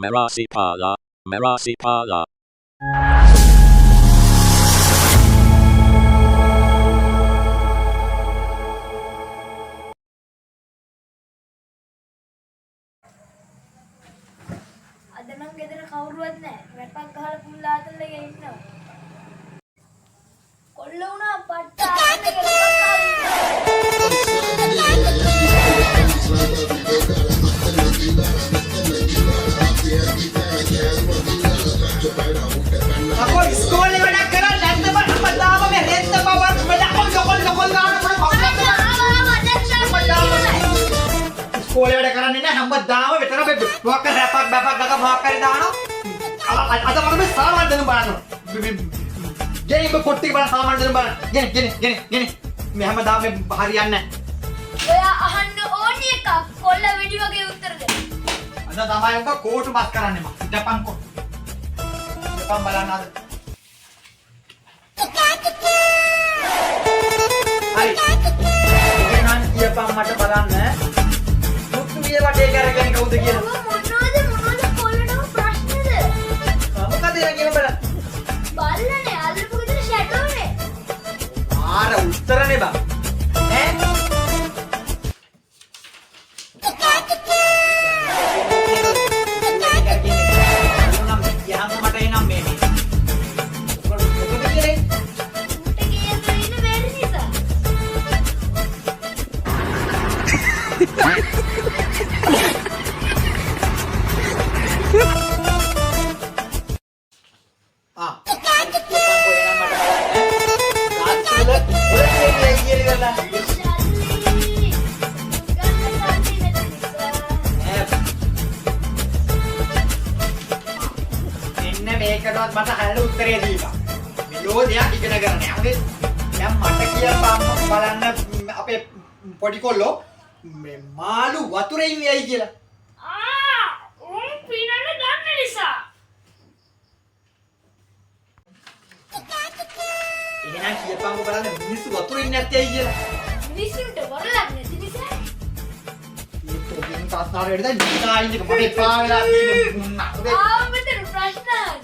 Merasipala, Merasipala. අද නම් ගෙදර කවුරුවත් නැහැ. රැපක් ගහලා පුල්ලා අතල්ලා ඉන්නවා. කොල්ල වුණා පට්ට ආන්න කියලා. අපෝ ඉස්කෝලේ වැඩක් කරන්නේ නැද්ද බං? හැමදාම මේ රෙද්ද බබත් වැඩ ලොකල් ලොකල් ගාන පොඩ ඉස්කෝලේ වැඩ කරන්නේ නැහැ හැමදාම විතර මේ මොකක් හරි රැපක් බැපක් ගග මොකක් හරි දානවා. අද මම මේ සාමාන්‍ය දෙන්න බලන්න. ගෙන ඉබ පොට්ටි බලන්න සාමාන්‍ය දෙන්න බලන්න. ගෙන ගෙන ගෙන ගෙන මේ හැමදාම මේ හරියන්නේ නැහැ. ඔයා අහන්න ඕනි එකක් කොල්ල වෙඩි වගේ උත්තර දෙන්න. අද තමයි උඹ කෝටු බස් කරන්නේ මං. හිටපන්කෝ. හිටපන් බලන්න අද. හරි. එහෙනම් කියපන් මට බලන්න. පෘථුවිය වටේ කරගෙන කවුද කියලා? මොනවද මොනවද කොල්ලටම ප්‍රශ්නද? මොකද ඒ කියන බලන්න. බල්ලනේ අල්ලපු ගෙදර ෂැඩෝනේ. ආර උත්තරනේ බං. ඈ? නම් මට එනම් මේ මේ මොකද කියලා ඌට ගේ ඇතුලේ ඉන්න බැරි නිසා. ආ කියපන්කෝ එහෙනම් මට බලන්න. ගස්වල පොළ කියයි කියලා ඉවරලා. සල්ලි. ගන්න සල්ලි නැති නිසා. ඈ. මෙන්න මේකටවත් මට හරියට උත්තරේ දීපන්. මෙලෝ දෙයක් ඉගෙන ගන්න නෑ. හොඳේ. දැන් මට කියපන් බලන්න අපේ පොඩි කොල්ලෝ මේ මාළු වතුරේ ඉන්නේ ඇයි කියලා. ආ උන් පිනන්න දන්න නිසා. එහෙනම් කියපන්කෝ බලන්න මිනිස්සු වතුරේ ඉන්නේ නැත්තේ ඇයි කියලා. මිනිස්සුන්ට වරලක් නැති නිසා. ඒ තෝගෙන් තාස්නාර වැඩි දැන් නිකා ඉන්න එක මට එපා වෙලා තියෙන මුන්නා. හොඳේ. ආව මෙතන ප්‍රශ්න අහන්න.